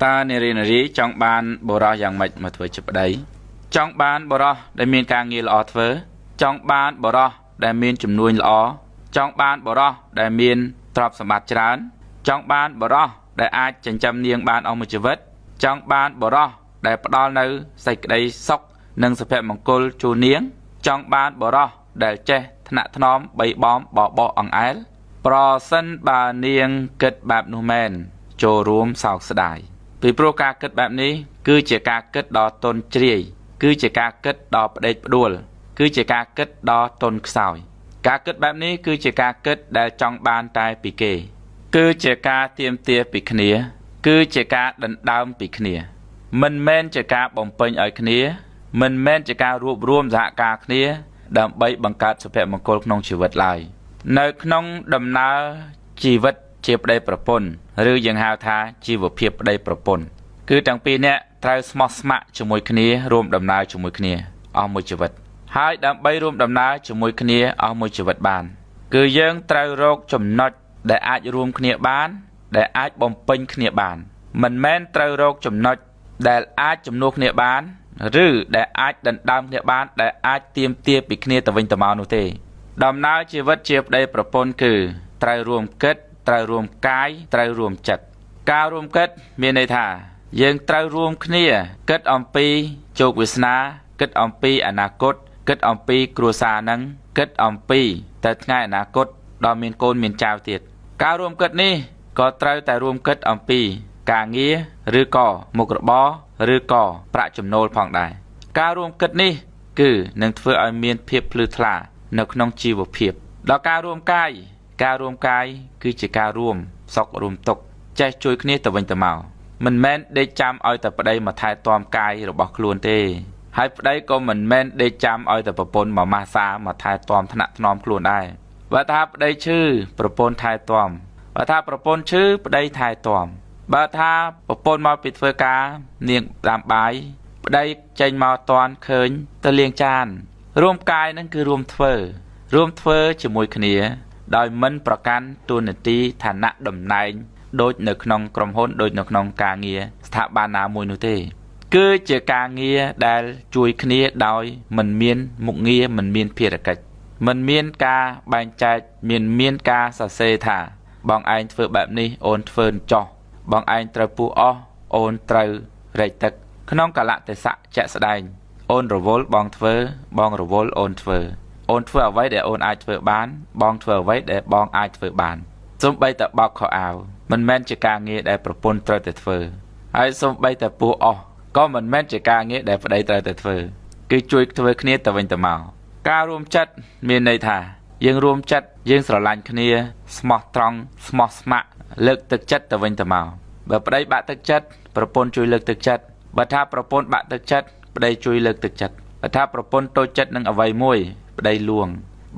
តើនារីនារីចង់បានបុរសយ៉ាងម៉េចមកធ្វើជាប្តីចង់បានបុរសដែលមានការងារល្អធ្វើចង់បានបុរសដែលមានជំនួញល្អចង់បានបុរសដែលមានទ្រព្យសម្បត្តិច្រើនចង់បានបុរសដែលអាចចិញ្ចឹមនាងបានអស់មួយជីវិតចង់បានបុរសដែលផ្ដល់នៅសេចក្តីសុខនិងសុភមង្គលជូននាងចង់បានបុរសដែលចេះថ្នាក់ថ្នមបីបំបបោះអង្អែលប្រសិនបើនាងគិតបែបនោះមែនចូលរួមសោកស្ដាយពីព្រោះការគិតបែបនេះគឺជាការគិតដ៏ទន់ជ្រាយគឺជាការគិតដ៏ផ្ដេកផ្ដួលគឺជាការគិតដ៏ទន់ខ្សោយការគិតបែបនេះគឺជាការគិតដែលចង់បានតែពីគេគឺជាការទាមទារពីគ្នាគឺជាការដណ្ដើមពីគ្នាមិនមែនជាការបំពេញឲ្យគ្នាមិនមែនជាការរួបរួមសហការគ្នាដើម្បីបង្កើតសុភមង្គលក្នុងជីវិតឡើយនៅក្នុងដំណើរជីវិតជាប្តីប្រពន្ធឬយើងហៅថាជីវភាពប្តីប្រពន្ធគឺទាំងពីរនាក់ត្រូវស្មោះស្ម័គ្រជាមួយគ្នារួមដំណើរជាមួយគ្នាអស់មួយជីវិតហើយដើម្បីរួមដំណើរជាមួយគ្នាអស់មួយជីវិតបានគឺយើងត្រូវរកចំណុចដែលអាចរួមគ្នាបានដែលអាចបំពេញគ្នាបានមិនមែនត្រូវរកចំណុចដែលអាចជំនួសគ្នាបានឬដែលអាចដណ្ដើមគ្នាបានដែលអាចទាមទារពីគ្នាទៅវិញទៅមកនោះទេដំណើរជីវិតជាប្តីប្រពន្ធគឺត្រូវរួមគិតត្រូវរួមកាយត្រូវរួមចិត្តការរួមគិតមានន័យថាយើងត្រូវរួមគ្នាគិតអំពីជោគវាសនាគិតអំពីអនាគតគិតអំពីគ្រួសារនឹងគិតអំពីទៅថ្ងៃអនាគតដល់មានកូនមានចៅទៀតការរួមគិតនេះក៏ត្រូវតែរួមគិតអំពីការងារឬក៏មុខរបរឬក៏ប្រាក់ចំណូលផងដែរការរួមគិតនេះគឺនឹងធ្វើឲ្យមានភាពភ្លឺថ្លានៅក្នុងជីវភាពដល់ការរួមកាយការរួមកាយគឺជាការរួមសុខរួមទុក្ខចេះជួយគ្នាទៅវិញទៅមកមិនមែនដេកចាំឲ្យតែប្តីមកថែទាំកាយរបស់ខ្លួនទេហើយប្តីក៏មិនមែនដេកចាំឲ្យតែប្រពន្ធមកម៉ាស្សាមកថែទាំថ្នាក់ថ្នមខ្លួនដែរបើថាប្តីឈឺប្រពន្ធថែទាំបើថាប្រពន្ធឈឺប្តីថែទាំបើថាប្រពន្ធមកពីធ្វើការនាងដាំបាយប្តីចេញមកតាន់ឃើញទៅលាងចានរួមកាយនឹងគឺរួមធ្វើជាមួយគ្នាដោយមិនប្រកាន់តួនាទីឋានៈតំណែងដូចនៅក្នុងក្រុមហ៊ុនដូចនៅក្នុងការងារស្ថាប័នណាមួយនោះទេគឺជាការងារដែលជួយគ្នាដោយមិនមានមុខងារមិនមានភារកិច្ចមិនមានការបែងចែកមានការសរសេរថាបងឯងធ្វើបែបនេះអូនធ្វើចោះបងឯងត្រូវពុះអស់អូនត្រូវរែកទឹកក្នុងកលៈទេសៈជាក់ស្ដែងអូនរវល់បងធ្វើបងរវល់អូនធ្វើអូនធ្វើអ្វីដែលអូនអាចធ្វើបានបងធ្វើអ្វីដែលបងអាចធ្វើបានសូម្បីតែបោកខោអាវមិនមែនជាការងារដែលប្រពន្ធត្រូវតែធ្វើហើយសូម្បីតែពោះអស់ក៏មិនមែនជាការងារដែលប្តីត្រូវតែធ្វើគឺជួយធ្វើគ្នាទៅវិញទៅមកការរួមចិត្តមានន័យថាយើងរួមចិត្តយើងស្រឡាញ់គ្នាស្មោះត្រង់ស្មោះស្ម័គ្រលើកទឹកចិត្តទៅវិញទៅមកបើប្តីបាក់ទឹកចិត្តប្រពន្ធជួយលើកទឹកចិត្តបើថាប្រពន្ធបាក់ទឹកចិត្តប្តីជួយលើកទឹកចិត្តបើថាប្រពន្ធតូចចិត្តនឹងអ្វីមួយប្តីលួង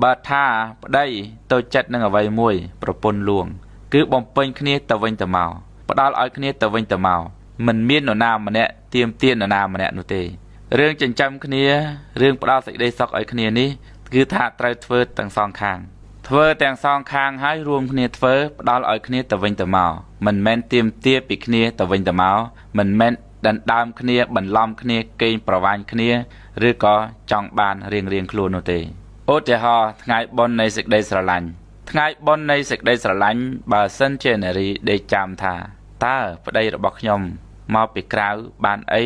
បើថាប្តីតូចចិត្តនឹងអ្វីមួយប្រពន្ធលួងគឺបំពេញគ្នាទៅវិញទៅមកផ្ដល់ឲ្យគ្នាទៅវិញទៅមកមិនមាននរណាម្នាក់ទាមទារនរណាម្នាក់នោះទេរឿងចិញ្ចឹមគ្នារឿងផ្ដល់សេចក្តីសុខឲ្យគ្នានេះគឺថាត្រូវធ្វើទាំងសងខាងធ្វើទាំងសងខាងហើយរួមគ្នាធ្វើផ្ដល់ឲ្យគ្នាទៅវិញទៅមកមិនមែនទាមទារពីគ្នាទៅវិញទៅមកមិនមែនដណ្ដើមគ្នាបន្លំគ្នាកេងប្រវ័ញ្ចគ្នាឬក៏ចង់បានរៀងៗខ្លួននោះទេឧទាហរណ៍ថ្ងៃបុណ្យនៃសេចក្តីស្រឡាញ់ថ្ងៃបុណ្យនៃសេចក្តីស្រឡាញ់បើសិនជានារីដេកចាំថាតើប្តីរបស់ខ្ញុំមកពីក្រៅបានអី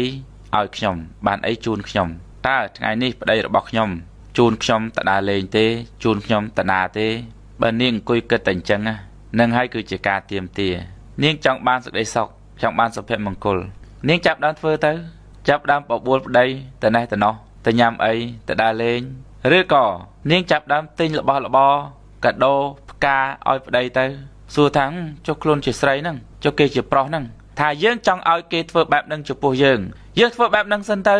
ឲ្យខ្ញុំបានអីជូនខ្ញុំតើថ្ងៃនេះប្តីរបស់ខ្ញុំជូនខ្ញុំតដើរលេងទេជូនខ្ញុំតណាទេបើនាងអង្គុយគិតតែអញ្ចឹងនឹងហើយគឺជាការទាមទារនាងចង់បានសេចក្តីសុខចង់បានសុភមង្គលនាងចាប់ដើមធ្វើទៅចាប់ដើមបបួលប្តីទៅនេះទៅនោះទៅញ៉ាំអីទៅដើរលេងឬក៏នាងចាប់ដើមទិញរបស់របរកាដូផ្កាឲ្យប្តីទៅសួរថាចុះខ្លួនជាស្រីហ្នឹងចុះគេជាប្រុសហ្នឹងថាយើងចង់ឲ្យគេធ្វើបែបហ្នឹងចំពោះយើងយើងធ្វើបែបហ្នឹងសិនទៅ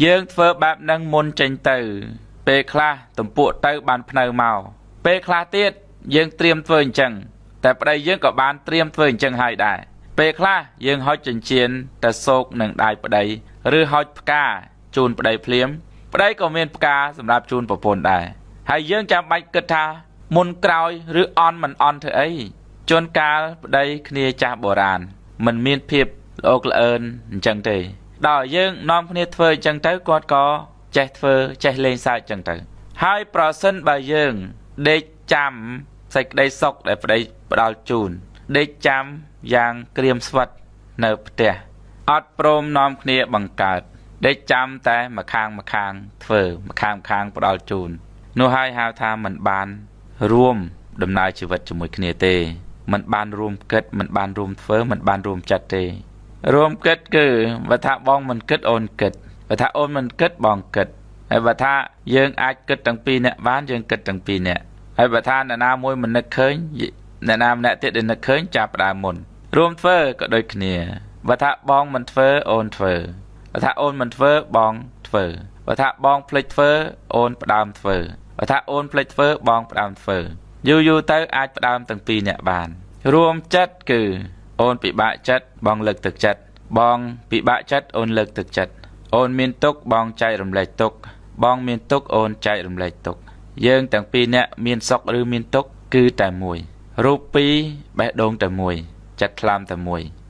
យើងធ្វើបែបហ្នឹងមុនចេញទៅពេលខ្លះទំពក់ទៅបានភ្នៅមកពេលខ្លះទៀតយើងត្រៀមធ្វើអញ្ចឹងតែប្តីយើងក៏បានត្រៀមធ្វើអញ្ចឹងហើយដែរពេលខ្លះយើងហុចចិញ្ចៀនទៅសោកនឹងដៃប្តីឬហុចផ្កាជូនប្តីភ្លាមប្តីក៏មានផ្កាសម្រាប់ជូនប្រពន្ធដែរហើយយើងចាំបាច់គិតថាមុនក្រោយឬអន់មិនអន់ធ្វើអីជួនកាលប្តីគ្នាចាស់បុរាណមិនមានភាព ល្អកល្អឿនអញ្ចឹងទេ ដល់យើងនាំគ្នាធ្វើអញ្ចឹងទៅ គាត់ក៏ចេះធ្វើចេះលេងសើចអញ្ចឹងទៅ។ ហើយប្រសិនបើយើងដេកចាំសេចក្តីសុខដែលប្តីផ្ដល់ជូន ដេកចាំយ៉ាងក្រៀមស្វិតនៅផ្ទះ អត់ព្រមនាំគ្នាបង្កើត ដេកចាំតែម្ខាងម្ខាងធ្វើ ម្ខាងម្ខាងផ្ដល់ជូន នោះហើយហៅថាមិនបានរួមដំណើរជីវិតជាមួយគ្នាទេ មិនបានរួមគិត មិនបានរួមធ្វើ មិនបានរួមចិត្តទេ។ រួមគិតគឺបើថាបងមិនគិត អូនគិត បើថាអូនមិនគិត បងគិត ហើយបើថាយើងអាចគិតទាំងពីរនាក់បាន យើងគិតទាំងពីរនាក់ ហើយបើថាអ្នកណាមួយមិននឹកឃើញ អ្នកណាម្នាក់ទៀតដែលនឹកឃើញចាប់ផ្ដើមមុន។ រួមធ្វើក៏ដូចគ្នា បើថាបងមិនធ្វើ អូនធ្វើ បើថាអូនមិនធ្វើ បងធ្វើ បើថាបងភ្លេចធ្វើ អូនផ្ដើមធ្វើ បើថាអូនភ្លេចធ្វើ បងផ្ដើមធ្វើ យូរយូរទៅអាចផ្ដើមទាំងពីរនាក់បាន។ រួមចិត្តគឺអូនពិបាកចិត្ត បងលើកទឹកចិត្ត បងពិបាកចិត្ត អូនលើកទឹកចិត្ត អូនមានទុក្ខ បងចែករំលែកទុក្ខ បងមានទុក្ខ អូនចែករំលែកទុក្ខ យើងទាំងពីរនាក់មានសុខឬមានទុក្ខគឺតែមួយ រូបពីរបេះដូងតែមួយ ចិត្តថ្លើមតែមួយ។